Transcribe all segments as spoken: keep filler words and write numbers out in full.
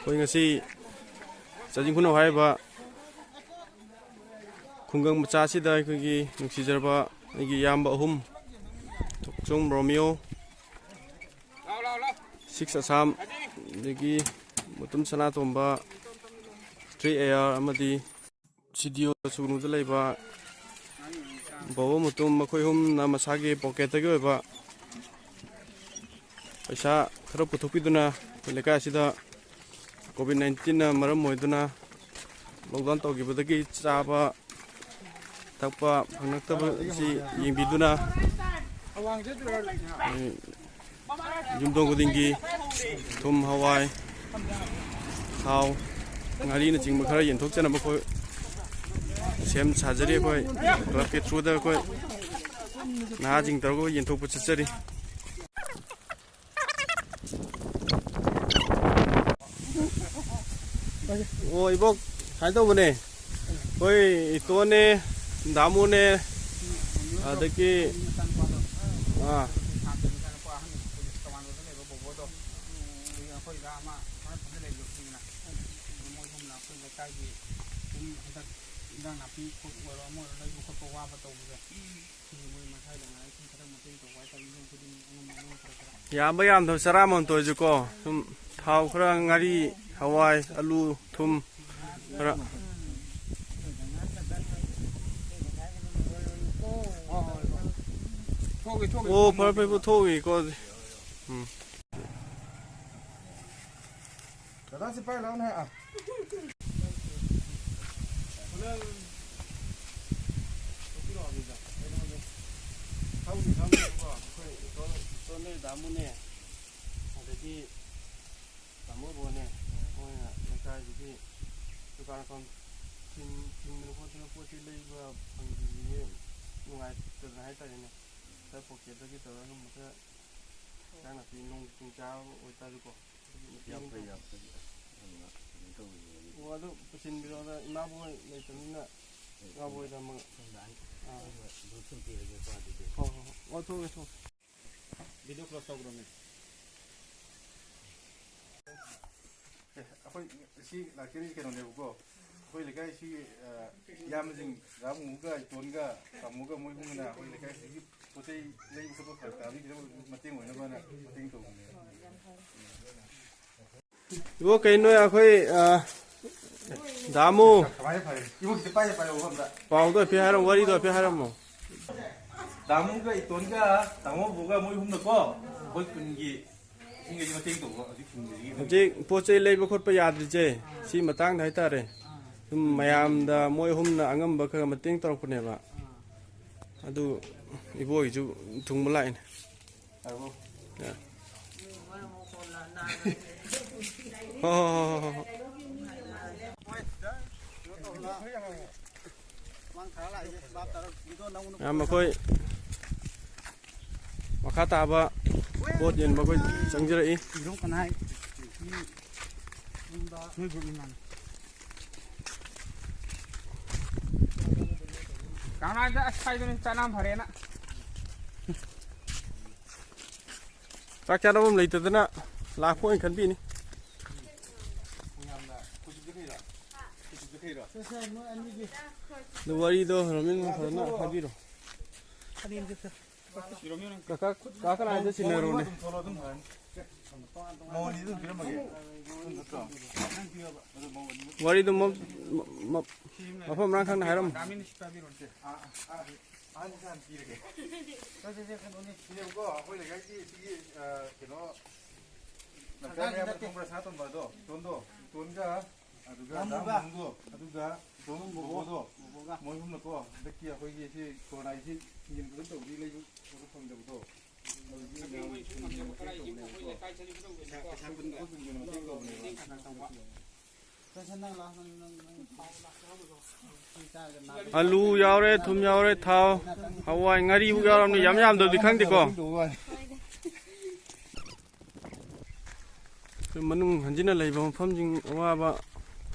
ꯑꯩꯈꯣꯏ ꯉꯁꯤ ꯆꯥꯖꯤꯡ ꯈꯨꯅꯧ ꯍꯥꯏꯔꯤꯕ ꯈꯨꯡꯒꯪ ꯃꯆꯥ ꯑꯁꯤꯗ ꯑꯩꯈꯣꯏꯒꯤ ꯅꯨꯡꯁꯤꯖꯔꯕ ꯑꯩꯒꯤ ꯏꯌꯥꯝꯕ ꯑꯍꯨꯝ, ꯊꯣꯛꯆꯣꯝ ꯔꯣꯃꯤꯌꯣ, ꯁꯤꯛꯁ ꯑꯁꯥꯝ, ꯑꯗꯒꯤ ꯃꯨꯇꯨꯝ ꯁꯅꯥꯇꯣꯝꯕ, ꯊ꯭ꯔꯤ ꯑꯦ ꯑꯥꯔ, ꯑꯃꯗꯤ ꯁꯤ ꯗꯤ ꯑꯣ ꯁꯨꯒꯅꯨꯗ ꯂꯩꯕ ꯕꯣꯕꯣ ꯃꯨꯇꯨꯝ, ꯃꯈꯣꯏ ꯑꯍꯨꯝꯅ ꯃꯁꯥꯒꯤ ꯄꯣꯀꯦꯠꯇꯒꯤ ꯑꯣꯏꯕ ꯄꯩꯁꯥ ꯈꯔ ꯄꯨꯊꯣꯛꯄꯤꯗꯨꯅ ꯑꯩꯈꯣꯏ ꯂꯩꯀꯥꯏ ꯑꯁꯤꯗ ꯀꯣꯚꯤꯗ ꯅꯥꯏꯟꯇꯤꯟꯅ ꯃꯔꯝ ꯑꯣꯏꯗꯨꯅ ꯂꯣꯛꯗꯥꯎꯟ ꯇꯧꯈꯤꯕꯗꯒꯤ ꯆꯥꯕ ꯊꯛꯄ ꯐꯪꯂꯛꯇꯕꯁꯤ ꯌꯦꯡꯕꯤꯗꯨꯅ, ꯑꯩ ꯌꯨꯝꯊꯣꯡ ꯈꯨꯗꯤꯡꯒꯤ ꯊꯨꯝ, ꯍꯋꯥꯏ, ꯊꯥꯎ, ꯉꯥꯔꯤꯅꯆꯤꯡꯕ ꯈꯔ ꯌꯦꯟꯊꯣꯛꯆꯅꯕ ꯑꯩꯈꯣꯏ ꯁꯦꯝ ꯁꯥꯖꯔꯤ꯫ ꯑꯩꯈꯣꯏ ꯀ꯭ꯂꯕꯀꯤ ꯊ꯭ꯔꯨꯗ ꯑꯩꯈꯣꯏ ꯅꯍꯥꯁꯤꯡ ꯇꯧꯔꯒ ꯌꯦꯟꯊꯣꯛꯄ ꯆꯠꯆꯔꯤ꯫ ꯑꯣ, ꯏꯕꯣꯛ, ꯁꯨꯃꯥꯏꯅ ꯇꯧꯕꯅꯦ, ꯑꯩꯈꯣꯏ ꯏꯇꯣꯟꯅꯦ, ꯗꯥꯃꯨꯅꯦ, ꯑꯗꯒꯤ, ꯑꯥ, ꯌꯥꯝꯕ ꯌꯥꯝꯗꯕ ꯆꯔꯥ ꯑꯃꯃꯝꯇ ꯑꯣꯏꯁꯨꯀꯣ, ꯁꯨꯝ ꯊꯥꯎ ꯈꯔ, ꯉꯥꯔꯤ, ꯍꯋꯥꯏ, ꯑꯂꯨ, ꯊꯨꯝ ꯈꯔ꯫ ꯑꯣ, ꯐꯔꯦ, ꯐꯔꯦ, ꯄꯨꯊꯣꯛꯎꯏꯀꯣ ꯑꯗꯨꯗꯤ꯫ ꯎꯝ꯫ ꯗꯗꯥ, ꯁꯤ ꯄꯥꯏꯔ ꯂꯥꯎꯅꯦ꯫ ꯑꯥ꯫ ꯊꯧꯔꯤ ꯊꯧꯔꯤꯀꯣ, ꯑꯩꯈꯣꯏ ꯏꯇꯣꯟ-, ꯏꯇꯣꯟꯅꯦ, ꯗꯥꯃꯨꯅꯦ, ꯑꯗꯒꯤ ꯇꯥꯃꯣ ꯕꯣꯅꯦ, ꯃꯣꯏꯅ ꯂꯩꯀꯥꯏꯗꯨꯒꯤ ꯗꯨꯀꯥꯟ ꯐꯝ ꯊꯤꯡ-, ꯊꯤꯡꯗꯅ ꯈꯣꯠꯇꯅ ꯄꯣꯠ ꯆꯩ ꯂꯩꯕ ꯐꯪꯗ꯭ꯔꯤꯁꯤꯗꯤ ꯅꯨꯡꯉꯥꯏꯇꯗꯅ ꯍꯥꯏꯇꯥꯔꯦꯅꯦ꯫ ꯈꯔ ꯄꯣꯀꯦꯠꯇꯒꯤ ꯇꯧꯔꯒ ꯑꯃꯨꯛ ꯈꯔ ꯏꯟꯁꯥꯡ ꯅꯥꯄꯤ ꯅꯣꯡ ꯆꯤꯡ ꯆꯥꯕ ꯑꯣꯏꯇꯥꯔꯁꯨꯀꯣ꯫ ꯌꯥꯝ ꯐꯩ, ꯌꯥꯝ ꯐꯩ꯫ ꯌꯥꯝꯅ ꯀꯩꯅꯣ ꯇꯧꯕꯤꯕꯒꯤ꯫ ꯑꯣ, ꯑꯗꯨ ꯄꯨꯁꯤꯟꯕꯤꯔꯛꯑꯣ, ꯏꯃꯥꯕꯣꯏ ꯂꯩꯇꯕꯅꯤꯅ ꯏꯃꯥꯕꯣꯏꯗ ꯑꯃ, ꯑꯥ꯫ ꯑꯗꯨꯝ ꯊꯤꯟꯕꯤꯔꯒꯦꯀꯣ, ꯑꯗꯨꯗꯤ꯫ ꯍꯣꯏ, ꯍꯣꯏ, ꯍꯣꯏ꯫ ꯑꯣ, ꯊꯣꯛꯑꯒꯦ, ꯊꯣꯛꯑꯒꯦ꯫ ꯚꯤꯗꯤꯑꯣ ꯀ꯭ꯂꯣꯖ ꯇꯧꯈ꯭ꯔꯕꯅꯦ꯫ ꯑꯦ, ꯁꯤ ꯂꯥꯛꯆꯔꯤꯁꯤ ꯀꯩꯅꯣꯅꯦꯕꯀꯣ, ꯑꯩꯈꯣꯏ ꯂꯩꯀꯥꯏꯁꯤ, ꯑ, ꯏꯌꯥꯝꯕꯁꯤꯡ ꯔꯥꯃꯨꯒ ꯏꯇꯣꯟꯒ ꯇꯥꯃꯣꯒ ꯃꯣꯏ ꯑꯍꯨꯝꯅ ꯑꯩꯈꯣꯏ ꯂꯩꯀꯥꯏꯁꯤꯒꯤ ꯄꯣꯠ ꯆꯩ ꯂꯩꯕ ꯈꯣꯠꯄ ꯐꯔꯛ ꯇꯥꯕꯒꯤ ꯈꯤꯇꯪ ꯃꯇꯦꯡ ꯑꯣꯏꯅꯕꯅ ꯃꯇꯦꯡ ꯇꯧꯕꯅꯦ꯫ ꯏꯕꯣ, ꯀꯩꯅꯣ ꯑꯩꯈꯣꯏ, ꯑ, ꯗꯥꯃꯨ꯫ ꯀꯃꯥꯏꯅ ꯐꯔꯦ? ꯏꯕꯣꯛꯁꯤꯗ ꯄꯥꯏꯌꯦ, ꯄꯥꯏꯌꯦ, ꯏꯕꯣꯛ ꯑꯝꯇ꯫ ꯄꯥꯎꯗꯣ ꯍꯥꯏꯐꯦꯠ ꯍꯥꯏꯔꯝꯃꯣ, ꯋꯥꯔꯤꯗꯣ ꯍꯥꯏꯐꯦꯠ ꯍꯥꯏꯔꯝꯃꯣ꯫ ꯗꯥꯃꯨꯒ ꯏꯇꯣꯟꯒ ꯇꯥꯃꯣ ꯕꯣꯒ ꯃꯣꯏ ꯑꯍꯨꯝꯅꯀꯣ, ꯑꯩꯈꯣꯏ ꯈꯨꯟꯒꯤ ꯏꯁꯤꯡ ꯂꯩꯁꯤ ꯃꯇꯦꯡ ꯇꯧꯕ ꯍꯧꯖꯤꯛ ꯈꯨꯟꯒꯤ꯫ ꯍꯧꯖꯤꯛ ꯄꯣꯠ ꯆꯩ ꯂꯩꯕ ꯈꯣꯠꯄ ꯌꯥꯗ꯭ꯔꯤꯁꯦ ꯁꯤ ꯃꯇꯥꯡꯗ ꯍꯥꯏꯇꯥꯔꯦ꯫ ꯁꯨꯝ ꯃꯌꯥꯝꯗ ꯃꯣꯏ ꯑꯍꯨꯝꯅ ꯑꯉꯝꯕ ꯈꯔ ꯃꯇꯦꯡ ꯇꯧꯔꯛꯄꯅꯦꯕ꯫ ꯑꯗꯨ ꯏꯕꯣꯏꯁꯨ ꯊꯨꯡꯕ ꯂꯥꯛꯏꯅꯦ꯫ ꯇꯥꯔꯕꯣ? ꯌꯥ꯫ ꯍꯣ, ꯍꯣ, ꯍꯣ, ꯍꯣ, ꯍꯣ꯫ ꯃꯌꯥꯝ ꯑꯩꯈꯣꯏ ꯃꯈꯥ ꯇꯥꯕ ꯄꯣꯠ ꯌꯦꯟꯕ ꯑꯩꯈꯣꯏ ꯆꯪꯖꯔꯛꯏ꯫ ꯀꯪꯂꯥꯗ ꯑꯁ ꯍꯥꯏꯗꯨꯅꯤ ꯆꯥꯅꯝ ꯐꯔꯦꯅ꯫ ꯆꯥꯛ ꯆꯥꯅꯐꯝ ꯂꯩꯇꯗꯅ ꯂꯥꯛꯄ ꯑꯣꯏꯅ ꯈꯟꯕꯤꯅꯤ꯫ ꯑꯗꯨ ꯋꯥꯔꯤꯗꯣ ꯔꯣꯃꯤꯟ ꯐꯖꯅ ꯍꯥꯏꯕꯤꯔꯣ꯫ ꯀꯀꯥ, ꯀꯀꯥ ꯀꯅꯥꯗ ꯁꯤꯟꯅꯔꯣꯅꯦ? ꯃꯉꯣꯟꯗ ꯑꯗꯨꯝ ꯄꯤꯔꯝꯃꯒꯦ꯫ ꯑꯗꯨꯝ ꯅꯠꯇ꯭ꯔꯣ? ꯅꯪ ꯄꯤꯔꯕ? ꯑꯗꯨ ꯃꯉꯣꯟꯗ ꯋꯥꯔꯤꯗꯣ ꯃ-, ꯃ-, ꯃ-, ꯃꯐꯝ ꯃꯔꯥꯡ ꯈꯪꯅ ꯍꯥꯏꯔꯝꯃꯣ꯫ ꯑꯥ, ꯑꯥ, ꯑꯥ, ꯑꯍꯟꯁꯤ ꯍꯥꯟꯅ ꯄꯤꯔꯒꯦ꯫ ꯁꯦ, ꯁꯦ, ꯁꯦ, ꯀꯩꯅꯣꯅꯦ, ꯁꯤꯅꯦꯕꯀꯣ, ꯑꯩꯈꯣꯏ ꯂꯩꯀꯥꯏꯒꯤ ꯁꯤꯒꯤ, ꯑ, ꯀꯩꯅꯣ, ꯂꯝꯀꯥꯏ ꯃꯌꯥꯝꯕ ꯈꯪꯕ꯭ꯔꯥ? ꯁꯅꯥꯇꯣꯝꯕꯗꯣ, ꯏꯇꯣꯟꯗꯣ, ꯏꯇꯣꯟꯒ, ꯑꯗꯨꯒ ꯗꯥ ꯃꯣꯅꯨꯗꯣ, ꯑꯗꯨꯒ ꯏꯇꯣꯟ ꯕꯣꯕꯣꯗꯣ, ꯃꯣꯏ ꯑꯍꯨꯝꯅꯀꯣ, ꯍꯟꯗꯛꯀꯤ ꯑꯩꯈꯣꯏꯒꯤ ꯁꯤ ꯀꯣꯔꯣꯅꯥꯒꯤ ꯁꯤ ꯌꯦꯟ ꯈꯨꯗꯝ ꯇꯧꯕꯗꯤ ꯂꯩꯕ ꯈꯣꯠꯄ ꯐꯪꯗꯕꯗꯣ, ꯑꯗꯨꯒꯤ ꯃꯌꯥꯝ ꯁꯨꯝ ꯌꯦꯟ ꯃꯇꯦꯡ ꯇꯧꯕꯅꯦꯕꯀꯣ꯫ ꯄꯩꯁꯥ, ꯄꯩꯁꯥ ꯄꯨꯟꯕ ꯈꯣꯠꯄꯒꯤ ꯃꯇꯦꯡ ꯇꯧꯕꯅꯦꯕ꯫ ꯑꯂꯨ ꯌꯥꯎꯔꯦ, ꯊꯨꯝ ꯌꯥꯎꯔꯦ, ꯊꯥꯎ, ꯍꯋꯥꯏ, ꯉꯥꯔꯤꯕꯨ ꯌꯥꯎꯔꯝꯅꯤ꯫ ꯌꯥꯝ ꯌꯥꯝꯗꯕꯗꯤ ꯈꯪꯗꯦꯀꯣ꯫ ꯑꯩꯈꯣꯏ ꯃꯅꯨꯡ ꯍꯟꯖꯤꯟꯅ ꯂꯩꯕ ꯃꯐꯝꯁꯤꯡ ꯑꯋꯥꯕ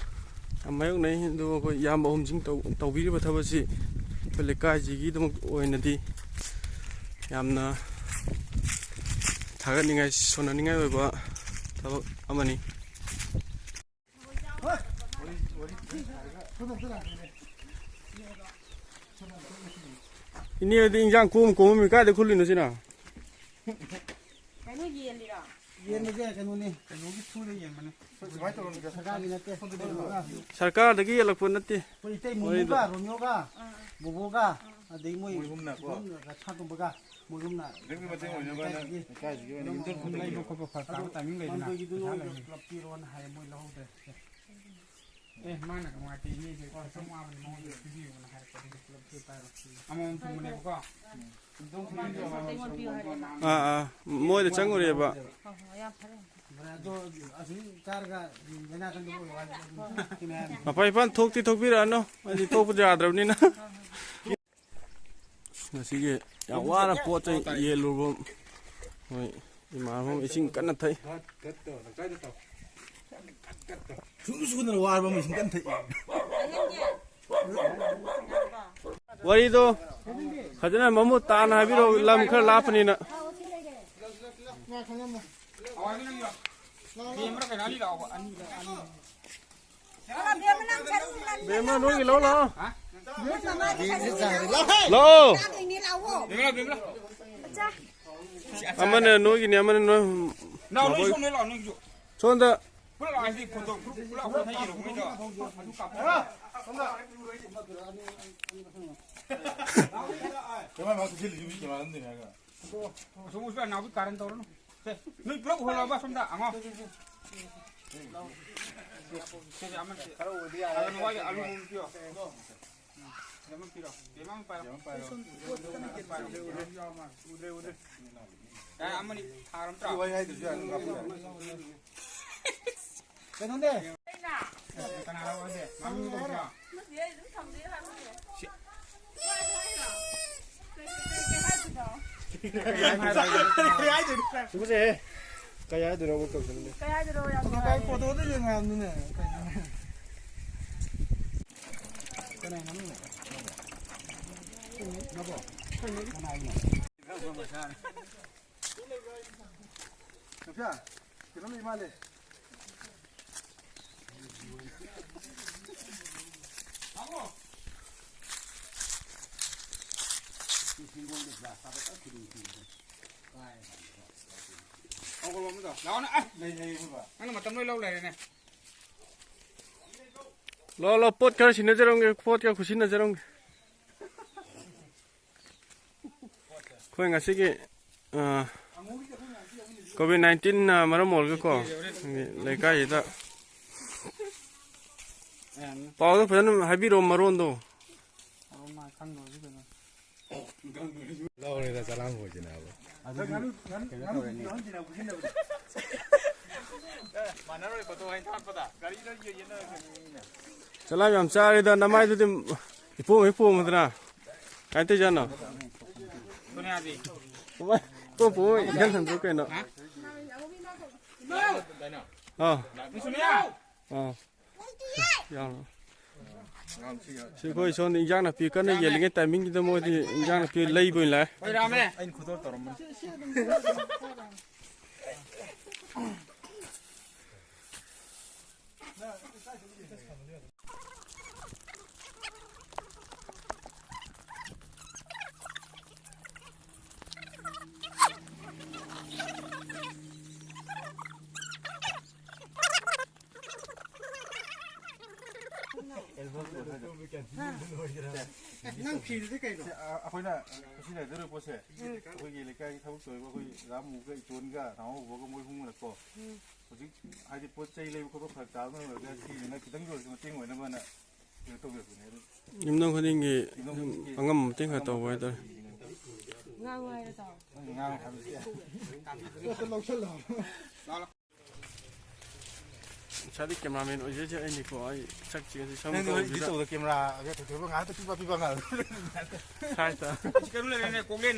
ꯌꯥꯝ ꯃꯥꯌꯣꯛꯅꯩ꯫ ꯑꯗꯨꯕꯨ ꯑꯩꯈꯣꯏ ꯏꯌꯥꯝꯕ ꯑꯍꯨꯝꯁꯤꯡ ꯇꯧ-, ꯇꯧꯕꯤꯔꯤꯕ ꯊꯕꯛꯁꯤ ꯑꯩꯈꯣꯏ ꯂꯩꯀꯥꯏꯁꯤꯒꯤꯗꯃꯛ ꯑꯣꯏꯅꯗꯤ ꯌꯥꯝꯅ ꯊꯥꯒꯠꯅꯤꯡꯉꯥꯏ, ꯁꯣꯟꯅꯅꯤꯡꯉꯥꯏ ꯑꯣꯏꯕ ꯊꯕꯛ ꯑꯃꯅꯤ꯫ ꯏꯅꯦ ꯍꯣꯏꯗꯤ ꯏꯟꯖꯥꯡ ꯀꯣꯝ ꯀꯣꯝꯃꯤ, ꯀꯥꯏꯗ ꯈꯨꯜꯂꯤꯅꯣ ꯁꯤꯅ? ꯀꯩꯅꯣ ꯌꯦꯜꯂꯤꯔꯣ? ꯌꯦꯟꯕꯁꯦ ꯀꯩꯅꯣꯅꯤ, ꯀꯩꯅꯣꯒꯤ ꯊ꯭ꯔꯨꯗ ꯌꯦꯟꯕꯅꯦ꯫ ꯁꯨꯃꯥꯏꯅ ꯇꯧꯔꯣ, ꯁꯔꯀꯥꯔꯒꯤ ꯅꯠꯇꯦ꯫ ꯁꯔꯀꯥꯔꯗꯒꯤ ꯌꯦꯜꯂꯛꯄ ꯅꯠꯇꯦ꯫ ꯑꯩꯈꯣꯏ ꯏꯇꯩ ꯃꯣꯃꯣꯒ ꯔꯣꯃꯤꯌꯣꯒ ꯕꯣꯕꯣꯒ ꯑꯗꯩ ꯃꯣꯏ ꯃꯣꯏ ꯑꯍꯨꯝꯅꯀꯣ꯫ ꯃꯣꯏ ꯑꯍꯨꯝꯅ ꯁꯥ ꯇꯣꯝꯕꯒ ꯃꯣꯏ ꯑꯍꯨꯝꯅ ꯂꯦꯡꯕꯒꯤ ꯃꯇꯦꯡ ꯑꯣꯏꯅꯕꯅ ꯂꯩꯀꯥꯏꯁꯤꯒꯤ ꯑꯣꯏꯅ ꯌꯨꯝꯊꯣꯡ ꯈꯨꯗꯤꯡꯒꯤ ꯂꯩꯕ ꯈꯣꯠꯄ ꯐꯔꯛ ꯇꯥꯕ ꯇꯥꯏꯃꯤꯡ ꯂꯩꯗꯅ ꯃꯟꯗꯣꯏꯒꯤꯗꯨ ꯄꯩꯁꯥ ꯅꯣꯏꯗꯣ ꯂꯩꯔꯗꯤ꯫ ꯄꯨꯂꯞ ꯄꯤꯔꯣꯅ ꯍꯥꯏ, ꯃꯣꯏ ꯂꯧꯍꯧꯗ꯭ꯔꯦ꯫ ꯑꯦ, ꯃꯥꯅ ꯅꯨꯡꯉꯥꯏꯇꯦ, ꯏꯅꯦꯁꯦ ꯈꯤꯇꯪ ꯋꯥꯕꯅꯤ, ꯃꯉꯣꯟꯗ ꯄꯤꯕꯤꯌꯣꯅ ꯍꯥꯏꯔꯛꯄꯗꯒꯤ ꯄꯨꯂꯞ ꯄꯤꯔꯣ ꯍꯥꯏꯔꯣ꯫ ꯑꯃꯃꯝ ꯊꯣꯡꯕꯅꯦꯕꯀꯣ꯫ ꯑꯥ, ꯑꯥ, ꯃꯣꯏꯗ ꯆꯪꯉꯨꯔꯦꯕ꯫ ꯃꯄꯥ ꯏꯄꯥꯅ ꯊꯣꯛꯇꯤ ꯊꯣꯛꯄꯤꯔꯛꯑꯅꯨ, ꯑꯩꯗꯤ ꯊꯣꯛꯄꯁꯨ ꯌꯥꯗ꯭ꯔꯕꯅꯤꯅ꯫ ꯉꯁꯤꯒꯤ ꯌꯥꯝ ꯋꯥꯅ ꯄꯣꯠ ꯆꯩ ꯌꯦꯜꯂꯨꯕ ꯍꯣꯏ ꯏꯃꯥꯟꯅꯕ ꯑꯃ ꯏꯁꯤꯡ ꯀꯟꯅ ꯊꯛꯏ꯫ ꯁꯨꯡꯁꯨ ꯁꯨꯗꯅ ꯋꯥꯔꯕ ꯑꯃ ꯏꯁꯤꯡ ꯀꯟꯅ ꯊꯛꯏ꯫ ꯋꯥꯔꯤꯗꯣ ꯐꯖꯅ ꯃꯃꯨꯠ ꯇꯥꯅ ꯍꯥꯏꯕꯤꯔꯛꯑꯣ, ꯂꯝ ꯈꯔ ꯂꯥꯞꯄꯅꯤꯅ꯫ ꯕꯦꯝꯃ, ꯅꯣꯏꯒꯤ ꯂꯧ ꯂꯥꯛꯑꯣ꯫ ꯂꯥꯛꯑꯣ꯫ ꯑꯃꯅ ꯅꯣꯏꯒꯤꯅꯤ, ꯑꯃꯅ ꯅꯣꯏ꯫ ꯁꯣꯝꯗ꯫ ꯅꯥꯎꯕꯤ ꯀꯥꯔꯟ ꯇꯧꯔꯅꯨ꯫ ꯁꯦ, ꯅꯣꯏ ꯄꯨꯂꯞ ꯍꯣꯜꯂꯣꯕ ꯁꯣꯝꯗ, ꯑꯉꯣ꯫ ꯁꯦ, ꯁꯦ, ꯑꯃ ꯁꯦ꯫ ꯑꯗꯣ ꯅꯋꯥꯒꯤ ꯑꯂꯨ ꯑꯃ ꯄꯤꯌꯣ꯫ ꯎꯝ, ꯁꯦ ꯑꯃ ꯄꯤꯔꯣ꯫ ꯁꯦ ꯑꯃ ꯄꯥꯏꯔꯣ꯫ ꯎꯗ꯭ꯔꯦ, ꯎꯗ꯭ꯔꯦ꯫ ꯌꯥꯔꯦ, ꯑꯃꯅꯤ ꯊꯥꯔꯝꯇ꯭ꯔꯥ? ꯀꯩꯅꯣꯅꯦ꯫ ꯀꯅꯥ ꯂꯧꯔꯒꯦ? ꯃꯃꯤꯡ ꯂꯧꯕ꯭ꯔꯥ? ꯁꯤ꯫ ꯁꯤꯕꯨꯁꯦ ꯀꯩ ꯍꯥꯏꯗꯣꯏꯅꯣ ꯑꯃꯨꯛ ꯇꯧꯁꯤꯟꯅꯦ꯫ ꯀꯩ ꯍꯥꯏꯗꯣꯏꯅꯣ? ꯌꯥꯝ ꯅꯨꯡꯉꯥꯏ꯫ ꯐꯣꯇꯣꯗ ꯌꯦꯡꯉꯛꯑꯕꯅꯤꯅꯦ꯫ ꯀꯅꯥ ꯃꯃꯤꯡ? ꯅꯕꯣ? ꯀꯅꯥꯒꯤꯅꯣ? ꯀꯩꯅꯣꯝ ꯂꯩ ꯃꯥꯜꯂꯦ꯫ ꯂꯥꯛꯑꯣꯅꯦ, ꯑꯁ, ꯅꯪꯅ ꯃꯇꯝ ꯂꯣꯏ ꯂꯧ ꯂꯩꯔꯦꯅꯦ꯫ ꯂꯥꯛꯑꯣ, ꯂꯥꯛꯑꯣ, ꯄꯣꯠ ꯈꯔ ꯁꯤꯟꯅꯖꯔꯝꯒꯦ, ꯄꯣꯠ ꯈꯔ ꯈꯨꯠꯁꯤꯟꯅꯖꯔꯝꯒꯦ꯫ ꯑꯩꯈꯣꯏ ꯉꯁꯤꯒꯤ, ꯑ, ꯀꯣꯚꯤꯗ ꯅꯥꯏꯟꯇꯤꯟꯅ ꯃꯔꯝ ꯑꯣꯏꯔꯒꯀꯣ, ꯂꯩꯀꯥꯏꯁꯤꯗ ꯄꯥꯎꯗꯣ ꯐꯖꯅ ꯍꯥꯏꯕꯤꯔꯛꯑꯣ, ꯃꯔꯣꯟꯗꯣ꯫ ꯂꯧꯔꯦꯗ ꯆꯂꯥꯡ ꯈꯣꯏꯁꯤꯅꯕ꯫ ꯆꯂꯥꯡ ꯌꯥꯝ ꯆꯥꯔꯦꯗ, ꯅꯃꯥꯏꯗꯨꯗꯤ ꯏꯄꯣꯝ ꯍꯦꯛ ꯄꯣꯝꯃꯗꯅ꯫ ꯀꯥꯏ ꯇꯧꯖꯥꯠꯅꯣ? ꯏꯄꯣꯝ ꯄꯣꯝꯃ ꯏꯟꯖꯥꯡ ꯊꯝꯗ꯭ꯔꯣ ꯀꯩꯅꯣ? ꯑꯥ꯫ ꯑꯥ꯫ ꯌꯥꯎꯔꯣ꯫ ꯁꯤ ꯑꯩꯈꯣꯏ ꯁꯣꯝꯗ ꯏꯟꯖꯥꯡ ꯅꯥꯄꯤ ꯀꯟꯅ ꯌꯦꯜꯂꯤꯉꯩ ꯇꯥꯏꯃꯤꯡꯁꯤꯗ ꯃꯣꯏꯗꯤ ꯏꯟꯖꯥꯡ ꯅꯥꯄꯤ ꯂꯩꯕ ꯑꯣꯏꯅ ꯂꯥꯛꯑꯦ꯫ ꯑꯩꯅ ꯈꯨꯗꯣꯜ ꯇꯧꯔꯝꯕꯅꯤ꯫ ꯅꯪ ꯐꯤꯗꯨꯗꯤ ꯀꯩꯅꯣ? ꯑꯩꯈꯣꯏꯅ ꯈꯨꯠꯁꯤ ꯂꯩꯗꯧꯔꯤꯕ ꯄꯣꯠꯁꯦ, ꯑꯩꯈꯣꯏꯒꯤ ꯂꯩꯀꯥꯏꯒꯤ ꯊꯕꯛ ꯇꯧꯔꯤꯕ ꯑꯩꯈꯣꯏ ꯔꯥꯃꯨꯒ ꯏꯇꯣꯟꯒ ꯅꯥꯎꯕꯒ ꯃꯣꯏ ꯑꯍꯨꯝꯅꯀꯣ, ꯍꯧꯖꯤꯛ ꯍꯥꯏꯗꯤ ꯄꯣꯠ ꯆꯩ ꯂꯩꯕ ꯈꯣꯠꯄ ꯐꯔꯛ ꯇꯥꯕꯅ ꯑꯣꯏꯔꯒ ꯁꯤꯁꯤꯅ ꯈꯤꯇꯪꯒꯤ ꯑꯣꯏꯔꯁꯨ ꯃꯇꯦꯡ ꯑꯣꯏꯅꯕꯅ ꯀꯩꯅꯣ ꯇꯧꯖꯕꯅꯦ꯫ ꯑꯗꯨ ꯌꯨꯝꯊꯣꯡ ꯈꯨꯗꯤꯡꯒꯤ ꯌꯨꯝꯊꯣꯡ ꯈꯨꯗꯤꯡꯒꯤ ꯑꯉꯝꯕ ꯃꯇꯦꯡ ꯈꯔ ꯇꯧꯕ ꯍꯥꯏꯇꯥꯔꯦ꯫ ꯉꯥꯡꯉꯨ ꯍꯥꯏꯔꯁꯤ꯫ ꯉꯁꯥꯏꯗꯤ cameraman ꯑꯣꯏꯖꯔꯤꯁꯦ ꯑꯩꯅꯤꯀꯣ꯫ ꯑꯩ ꯁꯛ ꯆꯦꯟꯁꯤ ꯁꯝ ꯅꯪꯗꯤ ꯍꯧꯖꯤꯛ ꯀꯧꯕꯁꯤꯗ ꯇꯧꯕꯗ camera ꯊꯣꯏꯊꯣꯏꯕ ꯉꯥꯏꯍꯥꯛꯇ ꯄꯤꯕ ꯄꯤꯕ ꯉꯥꯏꯍꯥꯛ꯫ ꯁꯥꯏꯠꯇ꯫ ꯀꯩꯅꯣ ꯂꯩꯔꯦꯅꯦ, ꯀꯣꯛꯂꯦꯟ꯫